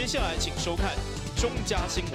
下來請收看中嘉新聞。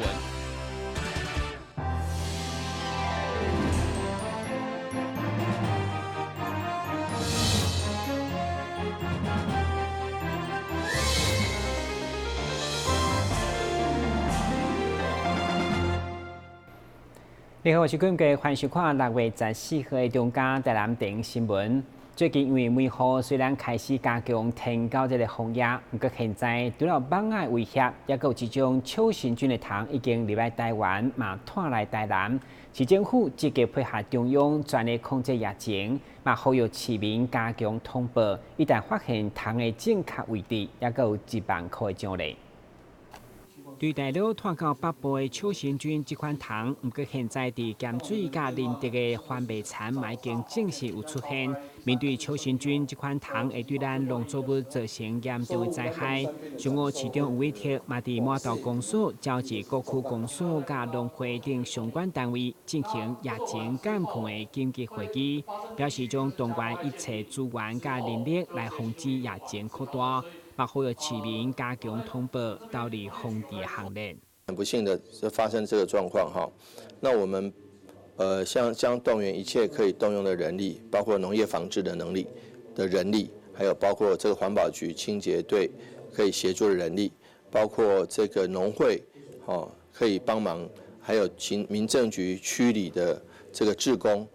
你好，我是君贵，欢迎收看6月14號的中嘉台南電新聞。最近因為梅雨雖然開始加強天狗這个防疫，毋過現在除了蠓仔的威脅，抑閣有一種秋行軍的蟲已經入來台灣，嘛湠來台南。市政府積極配合中央全力控制疫情，嘛呼籲市民加強通報，一旦發現蟲的正確位置，抑閣有1萬塊的獎勵。對大陸湠到北部的秋行軍這款蟲，毋過現在佇鹹水佮寧德的番麥田嘛已經正式有出現。面對秋行軍這款蟲會對咱農作物造成嚴重的災害，上午市長吳偉哲嘛佇滿島公所召集各區公所佮農會等相關單位進行疫情監控的緊急會議，表示將動員一切資源佮人力來防止疫情擴大。嘛呼籲市民加強通報，投入防治行列。很不幸的是發生這個狀況哈，那我們將動員一切可以動用的人力，包括農業防治的能力的人力，還有包括這個環保局清潔隊可以協助的人力，包括這個農會可以幫忙，還有民政局區裡的這個志工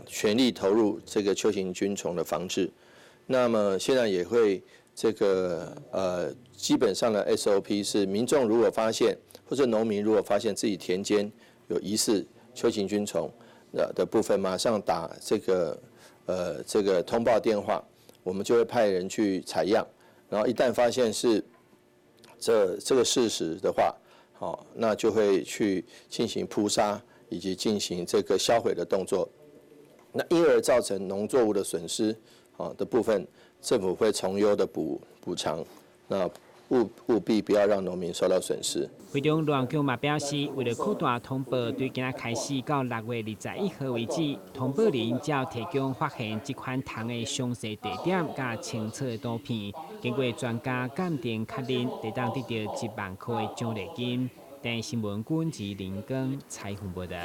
全力投入這個秋行軍蟲的防治。那麼現在也會。這個基本上的 SOP 是民眾如果發現，或者農民如果發現自己田間有疑似秋行軍蟲的部分，馬上打這個通報電話，我們就會派人去採樣，然後一旦發現是這個事實的話，好，那就會去進行撲殺以及進行這個銷毀的動作，那因而造成農作物的損失的部分。政府會從優的補償，那務必不要讓農民受到損失。會中羅強嘛表示，為了擴大通報，對今仔開始到6月21號為止，通報人只要提供發現這款蟲的詳細地點佮清楚的圖片，經過專家鑑定確認，會當得到1萬塊的獎勵金。電視新聞郭志林光採訪報道。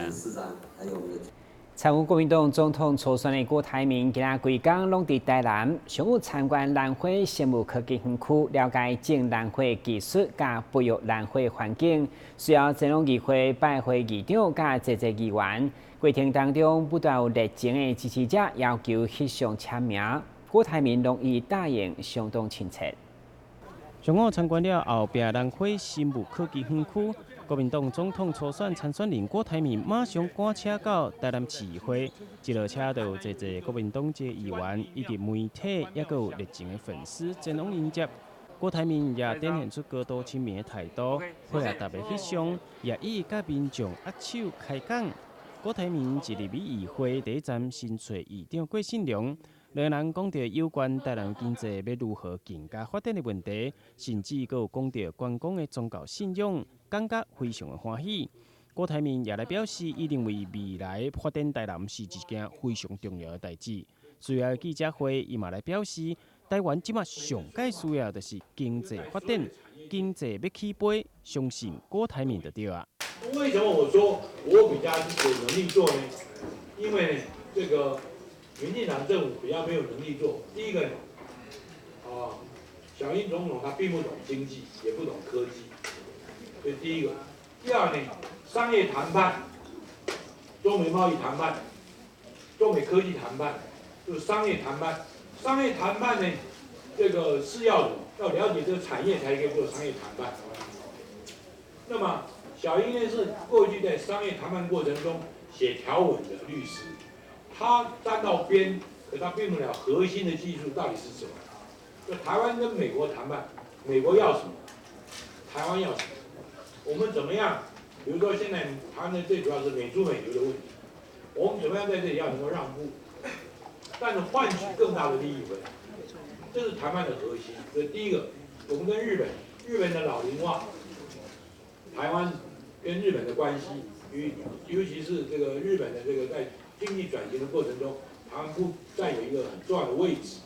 參與國民黨總統初選的郭台銘，今仔規工攏佇台南，上午參觀蘭花生物科技園區，了解種蘭花技術佮培育蘭花環境。隨後前往議會拜會議長佮濟濟議員，過程當中不斷有熱情的支持者要求翕相簽名，郭台銘攏一一答應，相當親切。上午參觀了後壁蘭花生物科技園區。國民黨總統初選參選人郭台銘馬上趕車到台南市議會，一落車就有濟濟國民黨籍議員以及媒體，抑閣有熱情的粉絲前往迎接。郭台銘也展現出高度親民的態度，配合大家翕相，也一一佮民眾握手開講。郭台銘一入去議會第一站先揣議長郭信良，兩人講著有關台南經濟欲如何更加發展的問題，甚至閣有講著關公的宗教信仰。感覺非常的歡喜。郭台銘也來表示，伊認為未來發展台南是一件非常重要的代誌。隨後記者會，伊嘛來表示，台灣這馬上蓋需要的是經濟發展，經濟欲起飛，相信郭台銘就對啊。為什麼我說我比較有能力做呢？因為這個民進黨政府比較沒有能力做。第一個，小英總統他並不懂經濟，也不懂科技。這第一個，第二呢，商業談判、中美貿易談判、中美科技談判，就是商業談判。商業談判呢，這個是要了解這個產業才可以做商業談判。那麼小英呢是過去在商業談判過程中寫條文的律師，他站到邊，可他變不了核心的技術到底是什麼。就台灣跟美國談判，美國要什麼，台灣要什麼？我們怎麼樣？比如說現在台灣的最主要是美豬美牛的問題，我們怎麼樣在這裡要能夠讓步，但是換取更大的利益回來，這是談判的核心。所以第一個，我們跟日本，日本的老齡化，台灣跟日本的關係，與尤其是這個日本的這個在經濟轉型的過程中，台灣不佔有一個很重要的位置。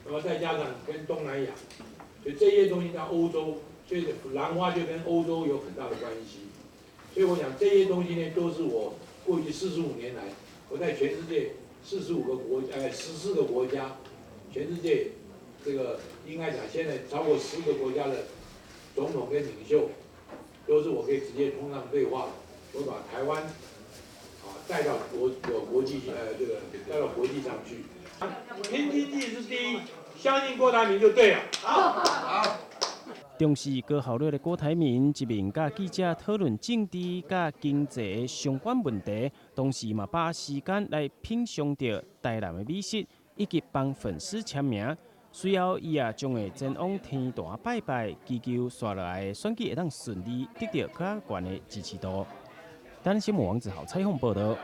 那麼再加上跟東南亞，所以這些東西在歐洲。所以蘭花就跟歐洲有很大的關係。所以我想這些東西呢，都是我過去45年來，我在全世界45個國，14個國家，全世界這個應該講現在超過10個國家的總統跟領袖，都是我可以直接通上對話。我把台灣啊帶到國有國際，這個帶到國際上去。拼經濟是第一，相信郭台銘就對了。好，好。重視高效率的郭台銘一面佮記者討論政治佮經濟的相關問題，同時嘛把時間來品嘗著台南的美食，以及幫粉絲簽名。隨後，伊也將會前往天壇拜拜，祈求紲落來的選舉會當順利得著較懸的支持度。等新聞王子豪採訪報導。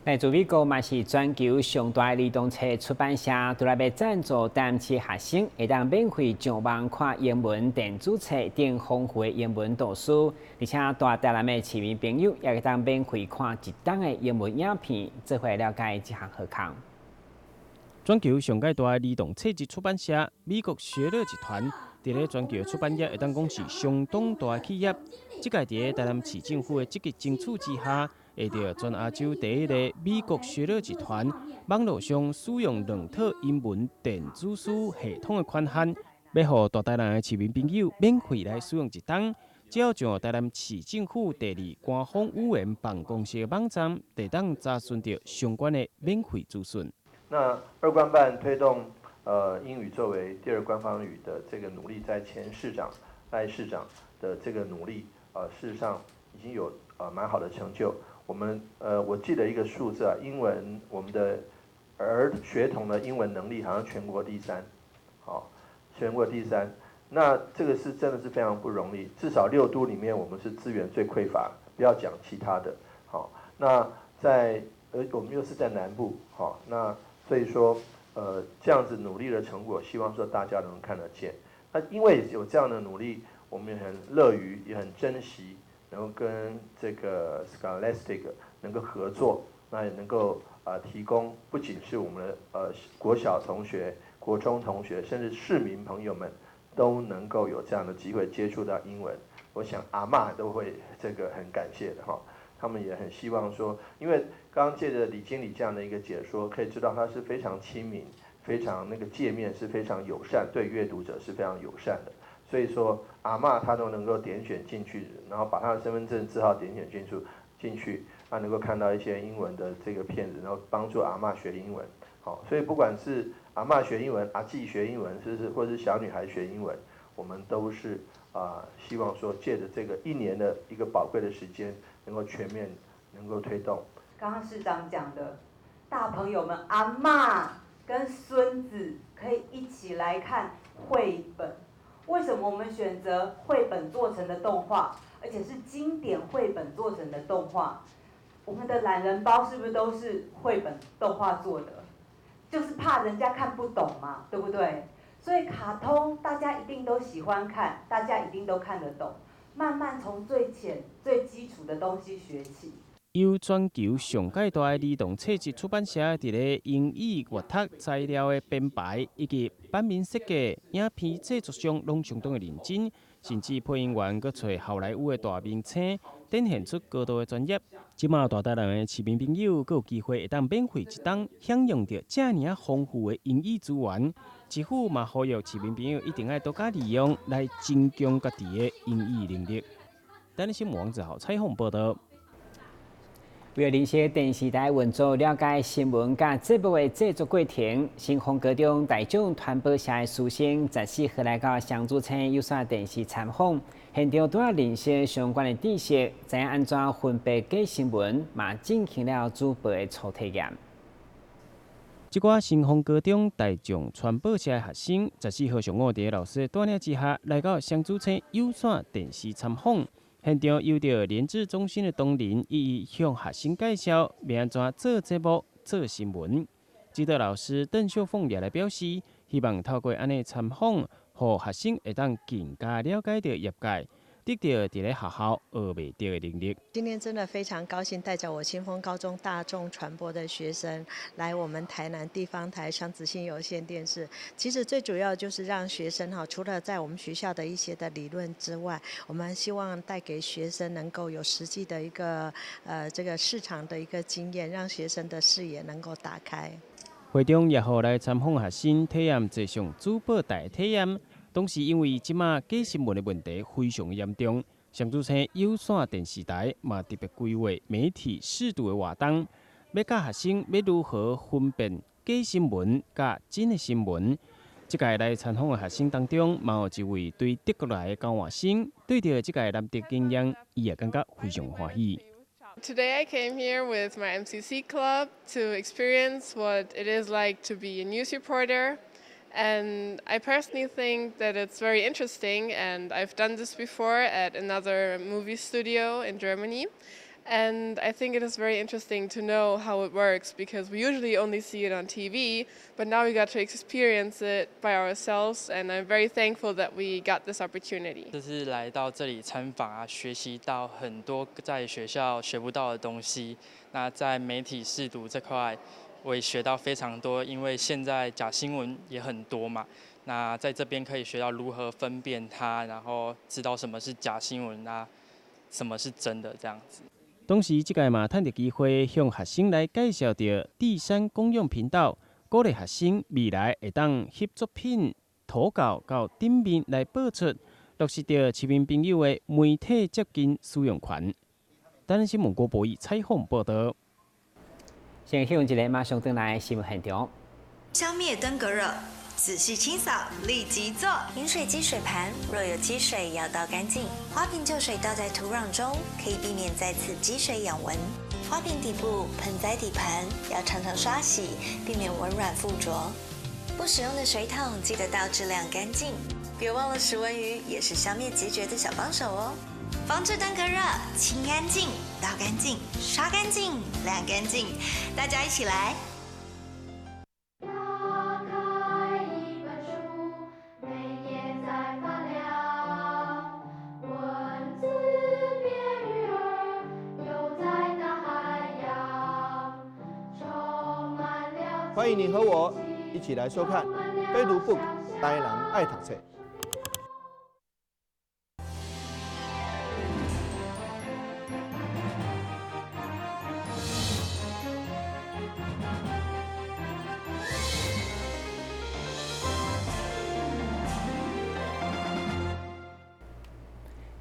來自美國嘛是全球上大的兒童冊出版社，都來欲贊助台南市學生會當免費上網看英文電子冊等豐富的英文圖書，而且大台南的市民朋友也會當免費看一冬的英文影片，做伙了解這項好康。全球上蓋大的兒童冊籍出版社美國學樂集團，佇咧全球出版業會當講是相當大的企業。這屆佇咧台南市政府的積極爭取之下，會著全亞洲第一個美國學樂集團網路上使用兩套英文電子書系統的權限，欲予大台南的市民朋友免費來使用一冬。只要上台南市政府第二官方語言辦公室的網站，就當查詢著相關的免費資訊。那二官辦推動英語作為第二官方語的這個努力，在前市長賴市長的這個努力，事實上已經有蠻好的成就。我們我記得一個數字啊，英文我們的兒學童的英文能力好像全國第三，好，全國第三。那這個是真的是非常不容易，至少六都裡面我們是資源最匱乏，不要講其他的。好，那在我們又是在南部，好，那所以說這樣子努力的成果，希望說大家能看得見。那因為有這樣的努力，我們也很樂於，也很珍惜，能夠跟這個 Scholastic 能夠合作，那也能夠提供不僅是我們的國小同學、國中同學，甚至市民朋友們都能夠有這樣的機會接觸到英文。我想阿嬤都會這個很感謝的哈，他們也很希望說，因為剛剛借著李經理這樣的一個解說，可以知道他是非常親民，非常那個界面是非常友善，對閱讀者是非常友善的。所以說阿嬤她都能夠點選進去，然後把她的身份證字號點選進去，她能夠看到一些英文的這個片子，然後幫助阿嬤學英文。好，所以不管是阿嬤學英文、阿姊學英文，是不是，或者是小女孩學英文，我們都是希望說借著這個一年的一個寶貴的時間，能夠全面能夠推動。剛剛市長講的，大朋友們阿嬤跟孫子可以一起來看繪本。為什麼我們選擇繪本做成的動畫，而且是經典繪本做成的動畫？我們的懶人包是不是都是繪本動畫做的？就是怕人家看不懂嘛，對不對？所以卡通大家一定都喜歡看，大家一定都看得懂。慢慢從最淺、最基礎的東西學起。由全球上蓋大的兒童冊籍出版社佇咧英語閱讀材料的編排以及版面設計、影片製作上，攏相當的認真，甚至配音員閣揣好萊塢的大明星，展現出高度的專業。這馬大台南的市民朋友，閣有機會會當免費一冬享用著遮爾仔豐富的英語資源。市府嘛呼籲市民朋友一定愛多加利用，來增強家己的英語能力。等新聞王子豪採訪報導。為了認識電視台運作，了解新聞佮節目的製作過程，新豐高中大眾傳播社的師生14號來到雙子星有線電視參訪，現場除了認識相關的知識，知影按怎分辨假新聞，嘛進行了主播的初體驗。這寡新豐高中大眾傳播社的學生，14號上午佇老師的帶領之下，來到雙子星有線電視參訪。現場由著聯智中心的同仁一一向學生介紹，欲按怎做節目、做新聞。指導老師鄧秀鳳也來表示，希望透過按呢參訪，予學生會當更加了解著業界，得著佇咧學校學袂著的能力。今天真的非常高興，帶著我新豐高中大眾傳播的學生來我們台南地方台雙子星有線電視。其實最主要就是讓學生哈，除了在我們學校的一些的理論之外，我們希望帶給學生能夠有實際的一個這個市場的一個經驗，讓學生的視野能夠打開。會中也予來參訪學生體驗坐上主播台體驗。同時，因為這馬假新聞的問題非常嚴重，雙子星有線電視台嘛特別規劃媒體識讀的活動，欲教學生欲如何分辨假新聞佮真的新聞。這屆來參訪的學生當中，嘛有一位對德國來的交換生，對著這屆難得經驗，伊也感覺非常歡喜。 Today I came here with my MCC club to experience what it is like to be a news reporter. And I personally think that it's very interesting, and I've done this before at another movie studio in Germany. And I think it is very interesting to know how it works, because we usually only see it on TV, but now we got to experience it by ourselves, and I'm very thankful that we got this opportunity. 這次來到這裡參訪啊，學習到很多在學校學不到的東西。那在媒體識讀這塊，我也學到非常多，因為現在假新聞也很多嘛。那在這邊可以學到如何分辨它，然後知道什麼是假新聞啊，什麼是真的這樣子。同時，這屆嘛趁著機會向學生來介紹著第三公用頻道，鼓勵學生未來會當翕作品投稿到頂面來播出，落實著市民朋友的媒體接近使用權。台南新聞郭博義採訪報導。先向一个馬上轉來新聞現場。消滅登革熱，仔細清掃，立即做。飲水機水盤若有積水，要倒乾淨。花瓶舊水倒在土壤中，可以避免再次積水養蚊。花瓶底部、盆栽底盤要常常刷洗，避免蚊卵附着。不使用的水桶記得倒置晾乾淨。別忘了食蚊魚也是消滅孑孓的小幫手哦。防治登革熱，清乾淨，倒乾淨，刷乾淨，晾乾淨，大家一起來。打開一本書，每頁在發亮，文字變魚兒，游在大海洋，充滿了。歡迎你和我一起來收看《非讀 book 台南愛讀冊》。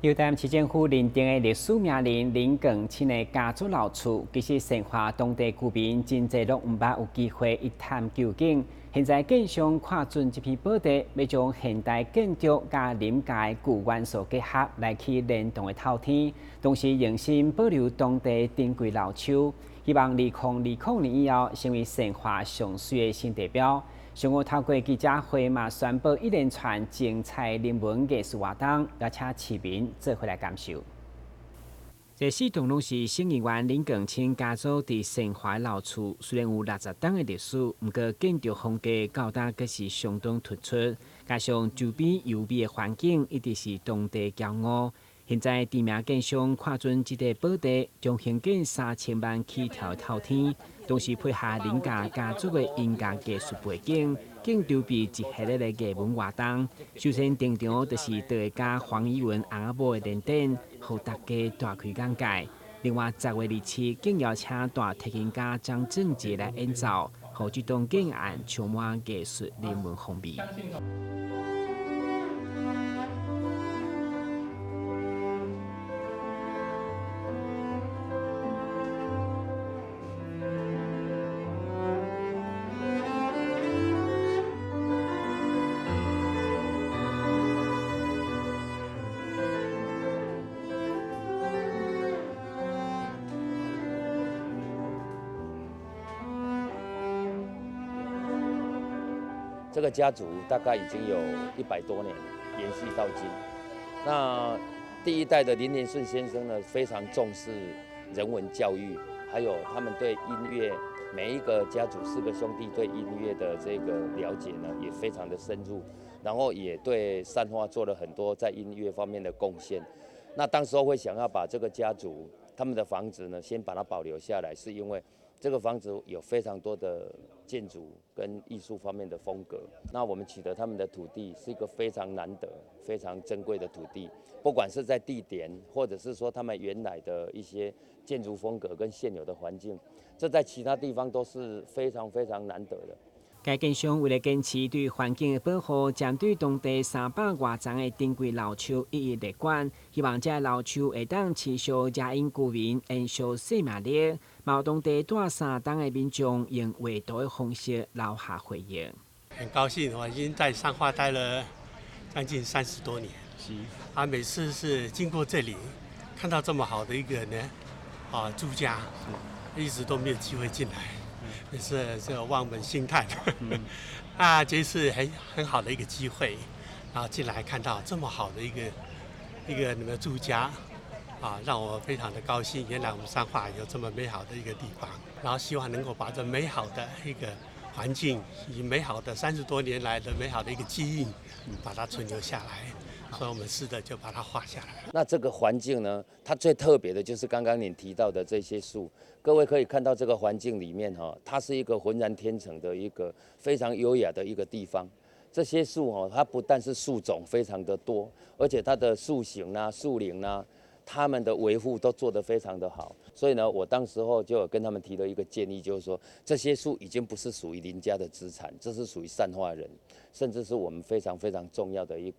由台南市政府認定的歷史名人林廣清的家族老厝，其實善化當地居民真濟攏毋捌有機會一探究竟。現在建商看準這片寶地，欲將現代建築佮林家的舊元素結合，來起連棟的透天，同時用心保留當地珍貴老樹，希望2020年以後成為善化上媠的新地標。上午透過記者會嘛，宣布一連串精彩人文藝術活動，邀請市民做伙來感受。這四棟攏是省議員林廣清家族佇善化老厝，雖然有60冬的歷史，毋過建築風格到今閣是相當突出，加上周邊優美的環境，一直是當地驕傲。現在知名建商看準這塊寶地，將興建3000萬起跳的透天，同時配合林家家族的音樂藝術背景，更籌備一系列的藝文活動。首先登場就是陶藝家黃怡文翁仔某的聯展，予大家大開眼界。另外10月27，更邀請大提琴家張正傑來演奏，予這棟建案充滿藝術人文風味。這個家族大概已經有100多年，延續到今。那第一代的林連順先生呢，非常重視人文教育，還有他們對音樂，每一個家族四個兄弟對音樂的這個了解呢，也非常的深入，然後也對善化做了很多在音樂方面的貢獻。那當時候會想要把這個家族他們的房子呢，先把它保留下來，是因為這個房子有非常多的建築跟藝術方面的風格。那我們取得他們的土地是一個非常難得、非常珍貴的土地，不管是在地點，或者是說他們原來的一些建築風格跟現有的環境，這在其他地方都是非常非常難得的。該建商為了堅持對環境的保護，針對當地300外叢的珍貴老樹一一列管，希望這老樹會當持續遮引居民延續生命力。嘛當地住3棟的民眾用畫圖的方式留下回憶。很高興，我已經在善化待了將近30多年。是啊，每次是經過這裡，看到這麼好的一個呢，啊住家，一直都沒有機會進來。也是這個望門興嘆，啊，這次很好的一個機會，然後進來看到這麼好的一個你們住家，啊，讓我非常的高興。原來我們善化有這麼美好的一個地方，然後希望能夠把這美好的一個環境以及美好的30多年來的美好的一個記憶，把它存留下來。所以我們試着就把它畫下來。那這個環境呢，它最特別的就是剛剛你提到的這些樹。各位可以看到這個環境裡面哈，它是一個渾然天成的一個非常優雅的一個地方。這些樹哈，它不但是樹種非常的多，而且它的樹形啊、樹齡啊，它們的維護都做得非常的好。所以呢，我當時候就有跟他們提了一個建議，就是說這些樹已經不是屬於林家的資產，這是屬於善化人，甚至是我們非常非常重要的一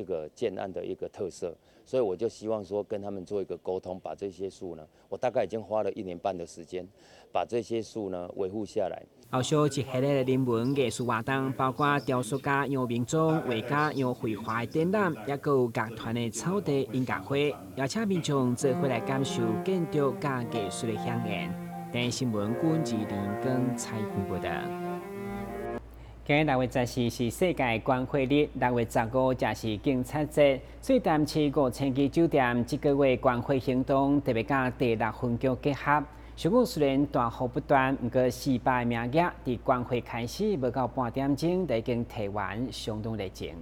個建案的一個特色，所以我就希望說跟他們做一個溝通，把這些樹呢，我大概已經花了一年半的時間，把這些樹呢維護下來。後續一系列的人文藝術活動，包括雕塑家楊明忠、畫家楊慧華的展覽，抑閣有樂團的草地音樂會，邀請民眾做伙來感受建築佮藝術的饗宴。電視新聞軍志林根採訪報道。今日6月14是世界關懷日，6月15則是警察節。所以台南市五星級酒店這個月關懷行動特別佮第六分局結合。上午雖然大雨不斷，毋過400名額佇關懷開始無到半點鐘就已經提完，相當熱情。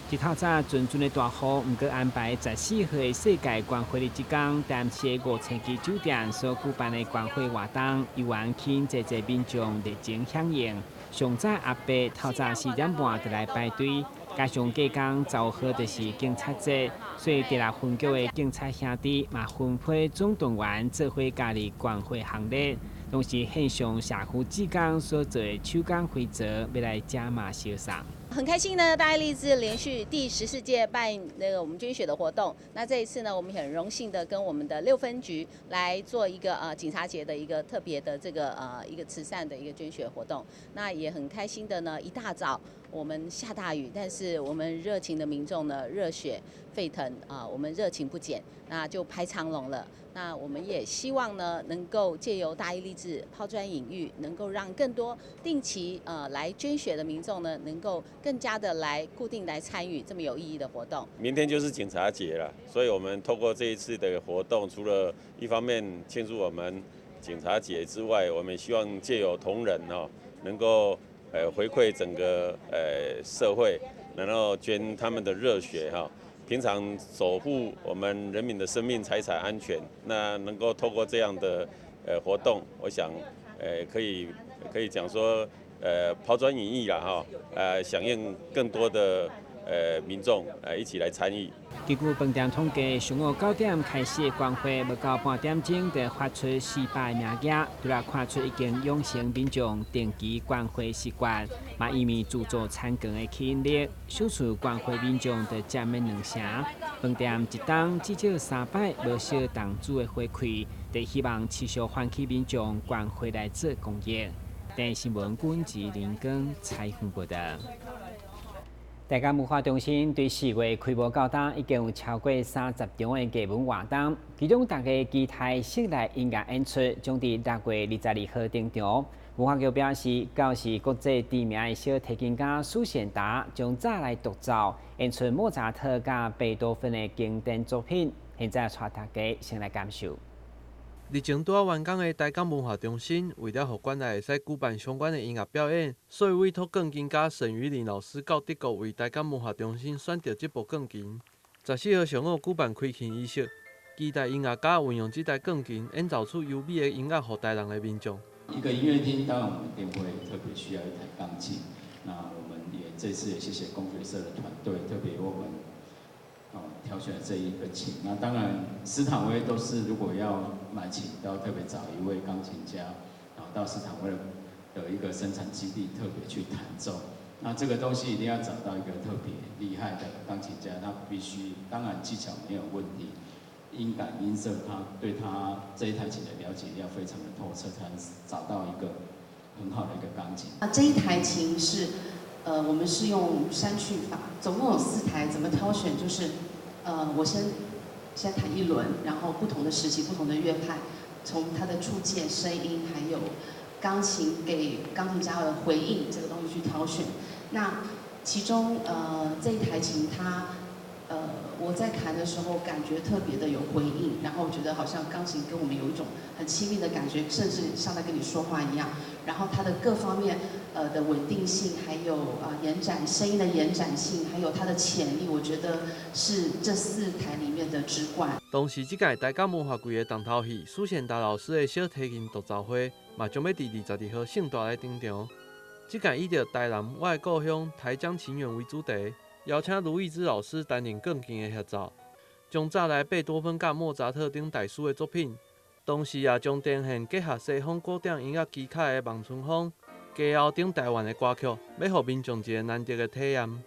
一透早陣陣的大雨，毋過安排14號的世界關懷日這工，台南市五星級酒店所舉辦的關懷活動，猶原吸引濟濟民眾熱情響應。上早阿伯透早4點半就來排隊，加上隔工15號就是警察節，所以第六分局的警察兄弟嘛分批總動員做伙加入關懷行列，同時獻上社區志工所做的手工肥皂，欲來加碼相送。很開心呢，大義勵志連續第14屆辦那個我們捐血的活動。那這一次呢，我們很榮幸的跟我們的六分局來做一個警察節的一個特別的這個一個慈善的一個捐血活動。那也很開心的呢，一大早我們下大雨，但是我們熱情的民眾呢，熱血沸騰啊，我們熱情不減，那就排長龍了。那我們也希望呢，能夠借由大義勵志拋磚引玉，能夠讓更多定期來捐血的民眾呢，能夠更加的來固定來參與這麼有意義的活動。明天就是警察節了，所以我們透過這一次的活動，除了一方面慶祝我們警察節之外，我們希望借由同仁哦，能夠回饋整個社會，然後捐他們的熱血哈。平常守護我們人民的生命財產安全，那能夠透過這樣的活動，我想可以講說拋磚引玉啦哈，響應更多的民眾一起來參與。根據飯店統計，上午9點開始的關懷，無到半點鐘就發出400名額，除了看出已經養成民眾定期關懷習慣，嘛因為自助餐券的吸引力，首次關懷民眾就佔了2成。飯店一冬至少三擺無小投資的回饋，就希望持續喚起民眾關懷來做公益。電視新聞軍志林根採訪報道。台江文化中心對4月開幕到今，已經有超過30場的藝文活動，其中大家期待室內音樂演出將佇6月22號登場。文化局表示，到時國際知名的小提琴家蘇賢達將再來獨奏演出莫扎特佮貝多芬的經典作品。現在帶大家先來感受。日前拄仔完工的台江文化中心，為了予館內會使舉辦相關的音樂表演，所以委託鋼琴家沈瑜林老師到德國為台江文化中心選擇這部鋼琴。14號上午舉辦開琴儀式，期待音樂家運用這台鋼琴演奏出優美的音樂，予台南的民眾。一個音樂廳，當然我們一定會特別需要一台鋼琴。那我們也這次也謝謝功學社的團隊，特別為我們挑選了這一個琴。那當然，斯坦威都是如果要買琴，都要特別找一位鋼琴家，然後到斯坦威的一個生產基地特別去彈奏。那這個東西一定要找到一個特別厲害的鋼琴家，他必須當然技巧沒有問題，音感音色，他對他這一台琴的了解要非常的透徹，才能找到一個很好的一個鋼琴。那這一台琴是，我們是用刪去法，總共有4台，怎麼挑選？就是，我先彈一輪，然後不同的時期、不同的樂派，從它的觸鍵、聲音，還有鋼琴給鋼琴家的回應，這個東西去挑選。那其中，這一台琴它，我在彈的時候感覺特別的有回應，然後覺得好像鋼琴跟我們有一種很親密的感覺，甚至像在跟你說話一樣。然後它的各方面，的穩定性，還有延展聲音的延展性，還有它的潛力，我覺得是這4台裡面的之冠。同時，這屆台港文化季的重頭戲，蘇賢達老師的小提琴獨奏會，嘛將欲佇22號盛大來登場。這屆以著台南我的故鄉台江情緣為主題，邀請盧義之老師擔任鋼琴的協奏，將早來貝多芬佮莫扎特等大師的作品，同時也將呈現結合西方古典音樂技巧的望春風、歌喉等台灣的歌曲，欲予民眾一個難得的體驗。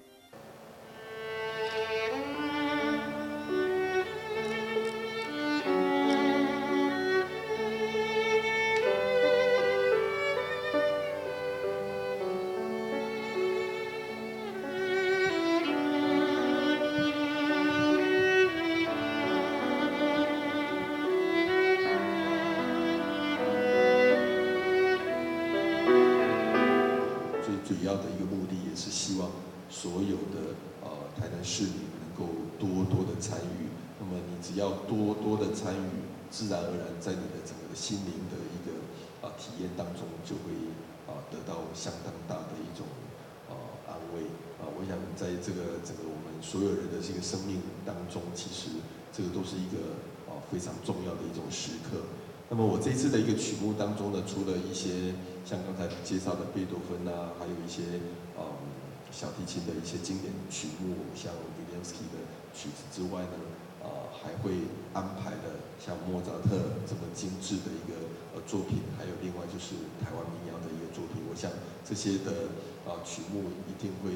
最主要的一個目的，也是希望所有的台南市民能夠多多的參與。那麼你只要多多的參與，自然而然在你的整個心靈的一個體驗當中，就會得到相當大的一種安慰。我想在這個整個我們所有人的這個生命當中，其實這個都是一個非常重要的一種時刻。那麼我這次的一個曲目當中呢，除了一些像剛才介紹的貝多芬啊，還有一些小提琴的一些經典曲目，像維連斯基的曲子之外呢，還會安排了像莫扎特這麼精緻的一個作品，還有另外就是台灣民謠的一個作品。我想這些的曲目一定會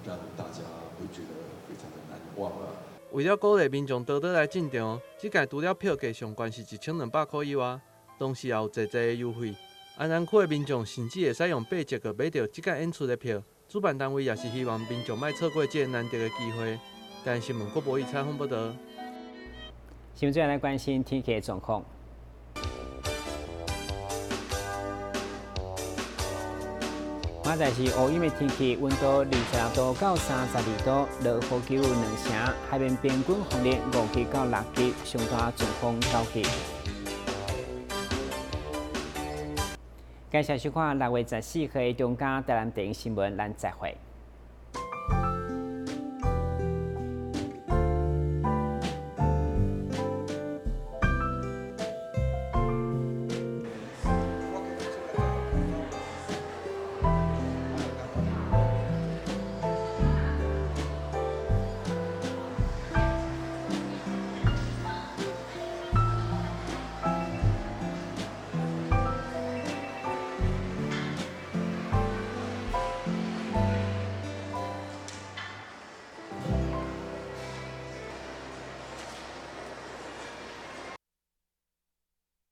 讓大家會覺得非常的難忘啊。為了鼓勵民眾多多來進場，這屆除了票價上懸是1200箍以外，同時也有濟濟的優惠。安南區的民眾甚至會使用8折閣買著這屆演出的票。主辦單位也是希望民眾莫錯過這個難得的機會。台南新聞郭博義採訪報導。新聞來關心天氣的狀況。現在是烏陰的天氣，溫度26度到32度，落雨機率2成，海面平均風力5級到6級，上大陣風9級。感謝收看6月14號的中嘉台南電視新聞，咱再會。